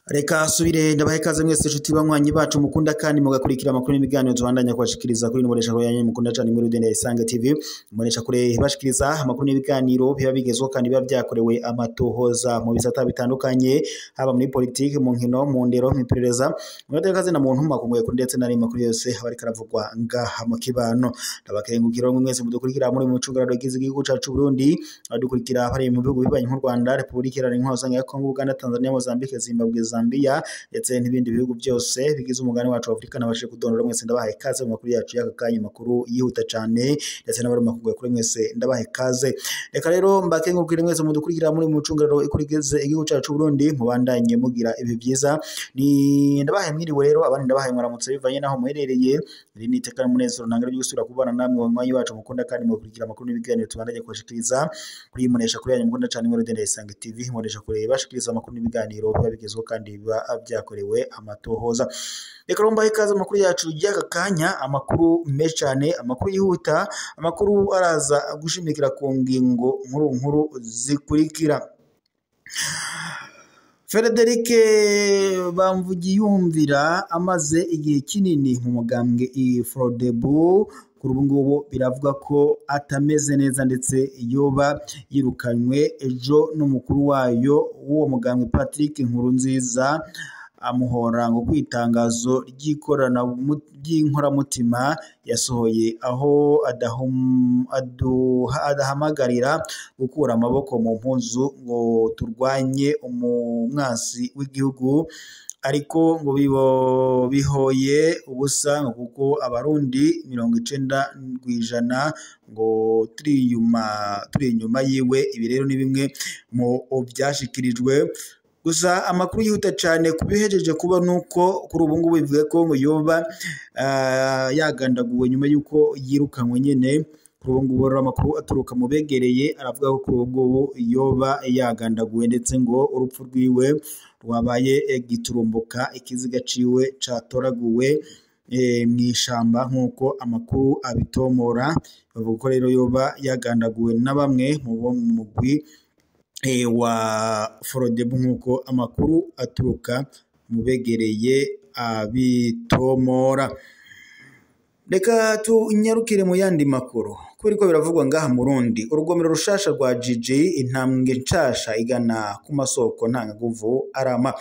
Reka subire ndabahe kaze mwese inshuti banywanyi bacu mukunda kandi mugakurikira amakuru n'ibiganiro tubandanya kubashikiriza kuri Imbonesha kure yanyu mukunda cyane muri Rudende Isange TV. Imbonesha kure bashikiriza amakuru n'ibiganiro biba bigezweho kandi biba byakorewe amatohoza mu bisata bitandukanye, haba muri politiki, mu nkino, mu ndero, mu iperereza, mu gateka na muntu makunguye kuri ndetse n'ari makuru yose abari karavugwa ngaha mu kibano. Ndabakengukira mwese mudukurikira muri mu cungararo gize igihugu cacu Burundi, abadukurikira bari mu bihugu bibanyi nk'u Rwanda, Republika Iharanira Intwaro Rusange ya Kongo, Uganda, Tanzania, Mozambique, Zimbabwe, Zambia ndetse n'ibindi bihugu byose bigize umugabane wacu wa Afrika. Nabashe kudondora mwese ndabahaye ikaze mu makuru yacu y'aka kanya, makuru yihuta cyane ndetse n'abari makunguye kuri mwese ndabahaye ikaze. Reka rero mbakengurukire mwese mudukurikira muri mu cungararo ikurikize igihugu cacu Burundi, mubandanye mugira ibi byiza. Ni ndabahaye mwiriwe rero, abandi ndabahaye mwaramutse bivanye naho muherereye. Iri ni iteka n'umunezero ntangere ryo gusubira kubana namwe banywanyi bacu mukunda kandi mukurikira amakuru n'ibiganiro tubandanye kubashikiriza kuri Imbonesha kure yanyu mukunda cyane muri Rudende Isange TV. Imbonesha kure bashikiriza amakuru n'ibiganiro biba bigezweho kandi biba byakorewe amatohoza. Reka rero mbahe ikaze amakuru yacu y'aka kanya, amakuru menshi cyane, amakuru yihuta, amakuru araza gushimikira ku ngingo nkuru nkuru zikurikira. Frederic Bamvugiyumvira amaze igihe kinini mu mugambwe Frodebu, kuri ubu ngubu biravuga ko atameze neza ndetse yoba yirukanywe ejo n'umukuru wayo w'uwo mugambwe Patrick Nkurunziza, amuhora ngo kwitangazo ry'inkoramutima yasohoye aho adahamagarira gukura amaboko mu mpuzu ngo turwanye umwansi w'igihugu, ariko ngo bihoye ubusa ngo kuko abarundi 90% ngo turi inyuma yiwe. Ibi rero ni bimwe mu byashikirijwe. Gusa amakuru yihuta cyane kubihejeje kuba nuko kuri ubu ngubu bivuga ko ngo yoba yagandaguwe nyuma yuko yirukanwe nyene. Kuri ubu ngubu rero amakuru aturuka mu begereye aravuga ko kuri ubu ngubu yoba yagandaguwe ndetse ngo urupfu rwiwe rwabaye giturumbuka, ikiziga ciwe catoraguwe mw'ishamba nk'uko amakuru abitomora. Bavuga ko rero yoba yagandaguwe na bamwe mu bo mu mugwi wa Frodebu nk'uko amakuru aturuka mu begereye abitomora. Reka tunyarukire mu yandi makuru kubera ko biravugwa ngaha mu Burundi. Urugomero rushasha rwa Jiji, intambwe nshasha igana ku masoko ntangaguvu arama.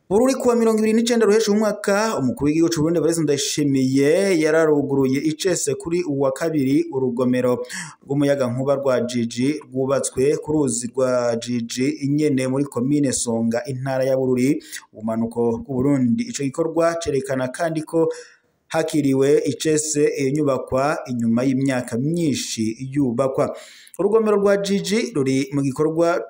Bururi kuwa 29 ruhesha umwaka, umukuru w'igihugu c'u Burundi Evariste Ndayishimiye yararuguruye icese kuri uwa kabiri urugomero rw'umuyagankuba rwa Jiji rwubatswe ku ruzi rwa Jiji nyene muri komine Songa, intara ya Bururi, ubumanuko bw'u Burundi. Ico gikorwa cerekana kandi ko hakiriwe icese iyo nyubakwa inyuma y'imyaka myinshi yubakwa. Urugomero rwa Jiji ruri mu gikorwa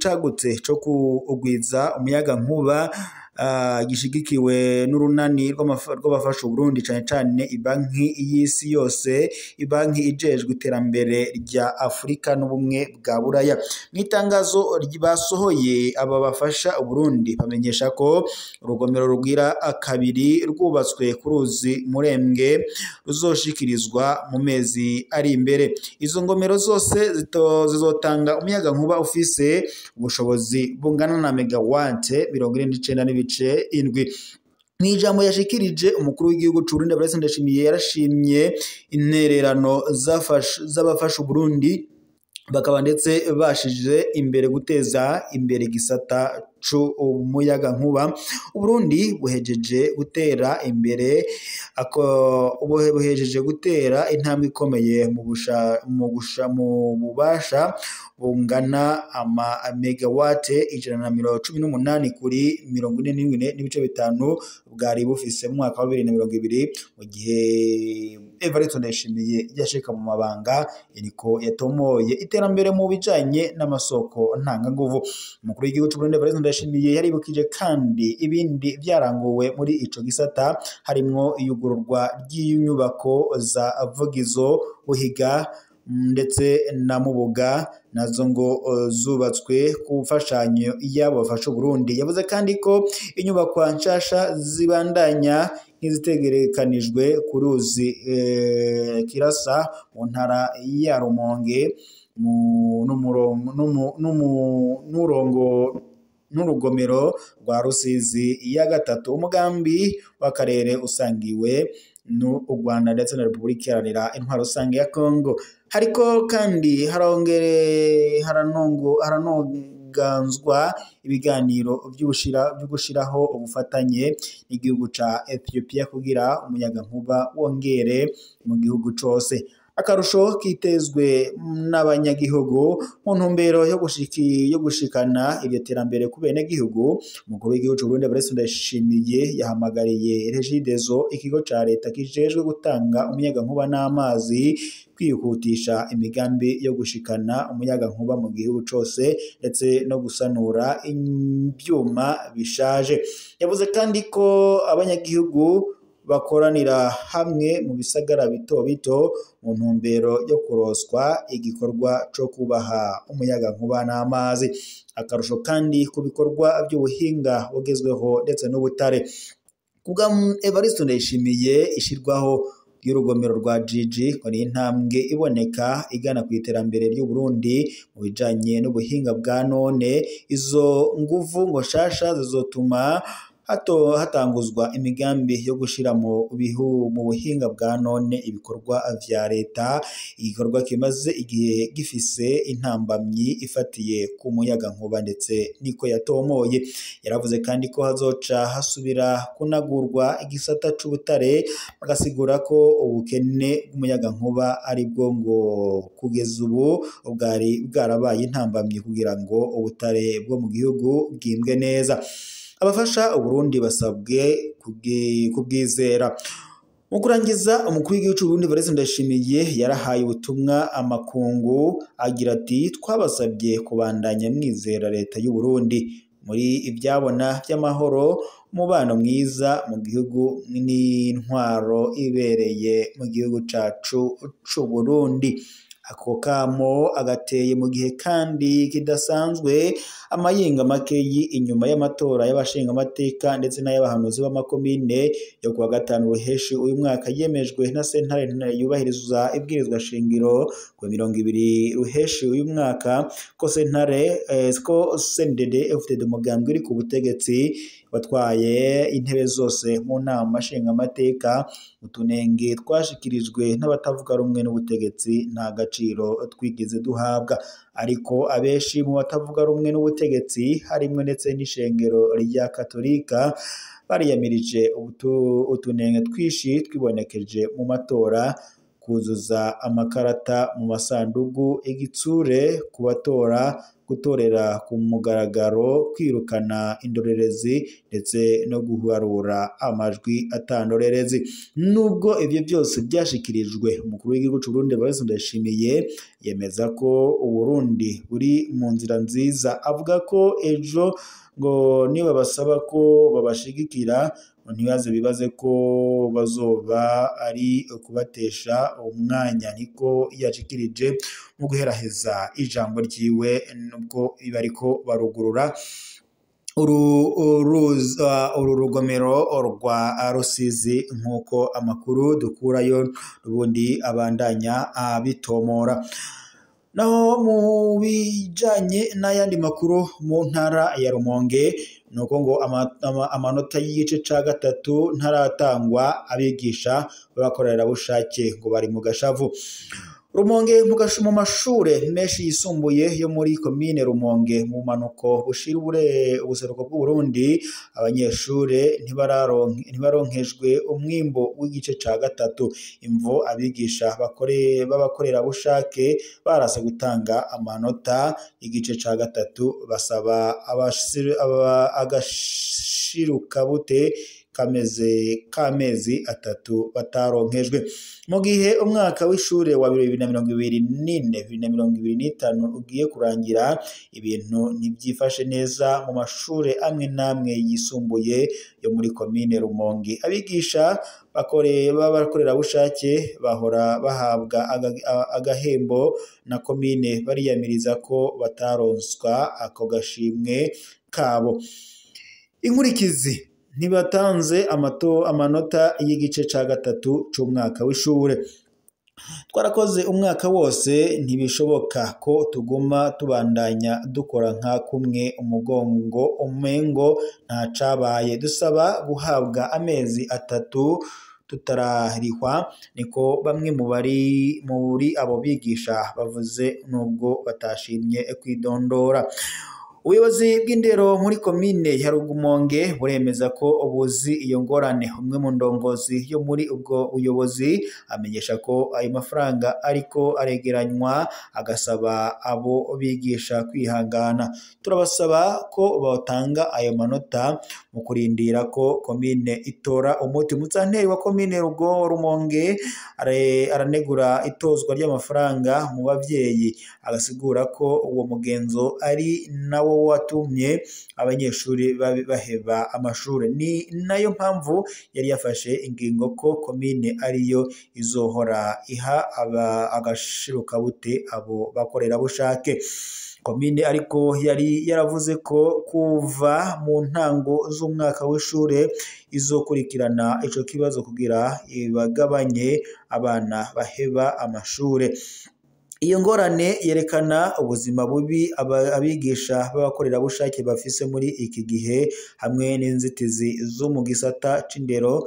cagutse co kugwiza umuyagankuba gishigikiwe n'urunani rw'abafasha Uburundi, cane cane ibanki y'isi yose, ibanki ijejwe iterambere rya Afurika n'ubumwe bwa Buraya. Mw'itangazo basohoye aba bafasha Uburundi bamenyesha ko urugomero rugira kabiri rwubatswe ku ruzi Murembwe ruzoshikirizwa mu mezi ari imbere. Izo ngomero zose zizotanga umuyagankuba ufise ubushobozi bungana na megawate 49.7. Mw'ijambo yashikirije umukuru w'igihugu c'u Burundi Evariste Ndayishimiye yarashimye intererano z'abafasha Uburundi, bakaba ndetse bashije imbere guteza imbere igisata c'umuyagankuba. Uburundi buhejeje gutera imbere, buhejeje gutera intambwe ikomeye mu bubasha bungana ama megawate 118 kuri 44.5 bwari bufise mu mwaka wa 2020, mu gihe Evariste Ndayishimiye yashika mu mabanga iriko yatomoye iterambere mu bijanye n'amasoko ntanganguvu. Umukuru w'igihugu c'u Burundi Evariste Ndayishimiye yaribukije kandi ibindi vyaranguwe muri ico gisata, harimwo iyugururwa ry'inyubako za Vugizo, Buhiga ndetse na Mubuga, nazo ngo zubatswe ku mfashanyo y'abo bafasha Uburundi. Yavuze kandi ko inyubakwa nshasha zibandanya nk'izitegerekanijwe ku ruzi Kirasa mu ntara ya Rumonge n'urugomero rwa Rusizi ya gatatu. Umugambi w'akarere usangiwe n'u Rwanda ndetse na Repubulika Iharanira Intwaro Rusange ya Kongo. Hariko kandi haranoganzwa ibiganiro byo gushiraho ubufatanye n'igihugu ca Ethiopia kugira umuyagankuba wongere mu gihugu cose. Akarusho kitezwe n'abanyagihugu mu ntumbero yo gushikana iryo terambere ku benegihugu. Umukuru w'igihugu c'u Burundi Evariste Ndayishimiye yahamagariye Regideso, ikigo ca leta kijejwe gutanga umuyagankuba n'amazi, kwihutisha imigambi yo gushikana umuyagankuba mu gihugu cose ndetse no gusanura ivyuma bishaje. Yavuze kandi ko abanyagihugu bakoranira hamwe mu bisagara bito bito mu ntumbero yo kuroswa igikorwa co kubaha umuyagankuba n'amazi. Akarusho kandi ku bikorwa by'ubuhinga bugezweho ndetse n'ubutare. Kubwa Evariste Ndayishimiye, ishirwaho y'urugomero rwa Jiji ngo ni intambwe iboneka igana ku iterambere ry'u Burundi mu bijanye n'ubuhinga bwa none. Izo nguvu ngo shasha zizotuma hatanguzwa imigambi yo gushira mu buhinga bwa none ibikorwa vya leta, igikorwa kimaze igihe gifise intambamyi ifatiye ku muyagankuba ndetse niko yatomoye. Yaravuze kandi ko hazoca hasubira kunagurwa igisata c'ubutare, bagasigura ko ubukene bw'umuyagankuba aribwo ngo kugeza ubu bwari bwarabaye intambamyi kugira ngo ubutare bwo mu gihugu bwimbwe neza. Abafasha Uburundi basabwe kubwizera. Mu kurangiza, umukuru w'igihugu c'u Burundi Evariste Ndayishimiye yarahaye ubutumwa amakungu agira ati: twabasabye kubandanya mwizera leta y'u Burundi muri ivyabona vy'amahoro, umubano mwiza mu gihugu n'intwaro ibereye mu gihugu cacu c'u Burundi. Ako kamo agateye mu gihe kandi kidasanzwe, amayinga makeyi inyuma y'amatora y'abashingamateka ndetse n'ay'abahanuzi b'amakomine yo kuwa gatanu Ruheshi uyu mwaka yemejwe na sentare yubahiriza ibwirizwa shingiro ku 20 Ruheshi uyu mwaka, ko sentare ko CNDD FDD umugambi uri ku butegetsi watwaye intebe zose mu nama nshingamateka. Utunenge twashikirijwe n'abatavuga rumwe n'ubutegetsi nta gaciro twigeze duhabwa, ariko abenshi mu batavuga rumwe n'ubutegetsi harimwe ndetse n'ishengero rya Katolika bariyamirije utunenge twishi twibonekeje mu matora, kuzuza amakarata mu masandugu, igitsure ku batora, gutorera ku mugaragaro, kwirukana indorerezi ndetse no guharura amajwi atandorerezi. Nubwo ivyo byose byashikirijwe, umukuru w'igihugu c'u Burundi Evariste Ndayishimiye yemeza ko Uburundi buri mu nzira nziza. Avuga ko ejo ngo niba basaba ko babashigikira ntibaze bibaze ko bazoba ari ukubatesha umwanya, niko yashikirije mu guheraheza ijambo ryiwe nubwo bariko barugurura uru rugomero rwa Rusizi nk'uko amakuru dukurayo n'ubundi abandanya abitomora. Naho mu bijanye n'ayandi makuru mu ntara ya Rumonge, nuko ngo amanota y'igice ca gatatu ntaratangwa, abigisha b'abakorerabushake ngo bari mu gashavu. Rumonge mu mashure menshi yisumbuye yo muri komine Rumonge mu manuko bushira ubuseruko bw'u Burundi, abanyeshure ntibaronkejwe umwimbo w'igice ca gatatu. Imvo abigisha b'abakorerabushake barase gutanga amanota y'igice ca gatatu, basaba agashirukabute kamezi atatu bataronkejwe. Mu gihe umwaka w'ishure wa 2024 2025 ugiye kurangira, ibintu ntibyifashe neza mu mashure amwe n'amwe yisumbuye yo muri komine Rumonge. Abigisha b'abakorerabushake bahora bahabwa agahembo na komine bariyamiriza ko bataronswa ako gashimwe kabo. Inkurikizi ntibatanze amanota y'igice ca gatatu c'umwaka w'ishure. Twarakoze umwaka wose, ntibishoboka ko tuguma tubandanya dukora nka kumwe umugongo umengo nta cabaye, dusaba guhabwa amezi 3 tutararihwa, niko bamwe mu bari muri abo bigisha bavuze nubwo batashimye kwidondora. Ubuyobozi bw'indero muri komine ya Rumonge buremeza ko buzi iyo ngorane. Umwe mu ndongozi yo muri ubwo buyobozi amenyesha ko ayo mafaranga ariko aregeranywa, agasaba abo bigisha kwihangana. Turabasaba ko batanga ayo manota mu kurindira ko komine itora umuti. Musanteri wa komine Rumonge aranegura itozwa ry'amafaranga mu bavyeyi, agasigura ko uwo mugenzo ari nawo watumye abanyeshuri baheba amashuri. Ni nayo mpamvu yari yafashe ingingo ko komine ariyo izohora iha agashirukabute abo bakorerabushake. Komine ariko yari yaravuze ko kuva mu ntango z'umwaka w'ishure izokurikirana ico kibazo kugira ibagabanye abana baheba amashure. Iyo ngorane yerekana ubuzima bubi abigisha b'abakorerabushake bafise muri iki gihe, hamwe n'inzitizi zo mu gisata c'indero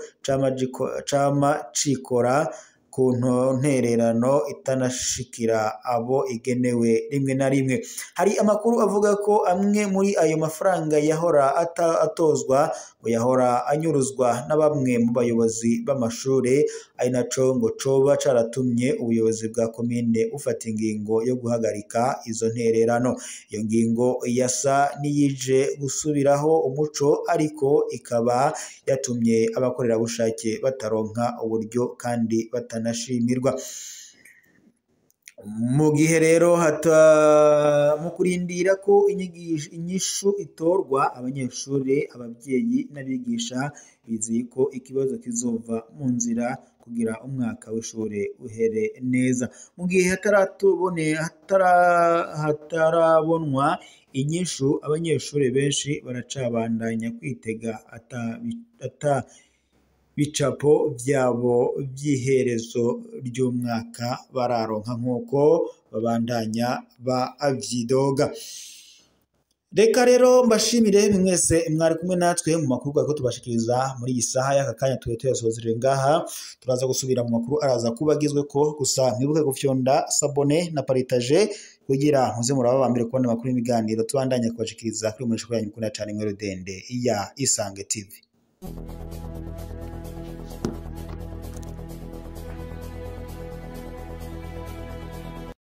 cama cikora ku ntererano itanashikira abo igenewe rimwe na rimwe. Hari amakuru avuga ko amwe muri ayo mafaranga yahora atozwa ngo yahora anyuruzwa na bamwe mu bayobozi b'amashure, ari naco ngo coba caratumye ubuyobozi bwa komine bufata ingingo yo guhagarika izo ntererano. Iyo ngingo yasa n'iyije gusubiraho umuco, ariko ikaba yatumye abakorerabushake bataronka uburyo kandi batanashimirwa. Mu gihe rero mu kurindira ko inyishu itorwa, abanyeshuri, abavyeyi n'abigisha bizeye ko ikibazo kizova mu nzira kugira umwaka w'ishure uhere neza. Mu gihe hatarabonwa inyishu, abanyeshuri benshi baracabandanya kwitega ata bicapo vyabo vy'iherezo ry'umwaka bararonka nk'uko babandanya bavyidoga. Reka rero mbashimire mwese mwari kumwe natwe mu makuru ko tubashikiriza muri iyi saha y'aka kanya tuye tuyasozerere ngaha. Turaza gusubira mu makuru araza kubagizwe ko gusa mwibuke gufyonda sabone na paritaje kugira muze muraba ba mbere kubona amakuru y'ibiganiro tubandanya kubashikiriza kuri murisho yanyu mukunda cyane mwe Rudende ya Isange TV.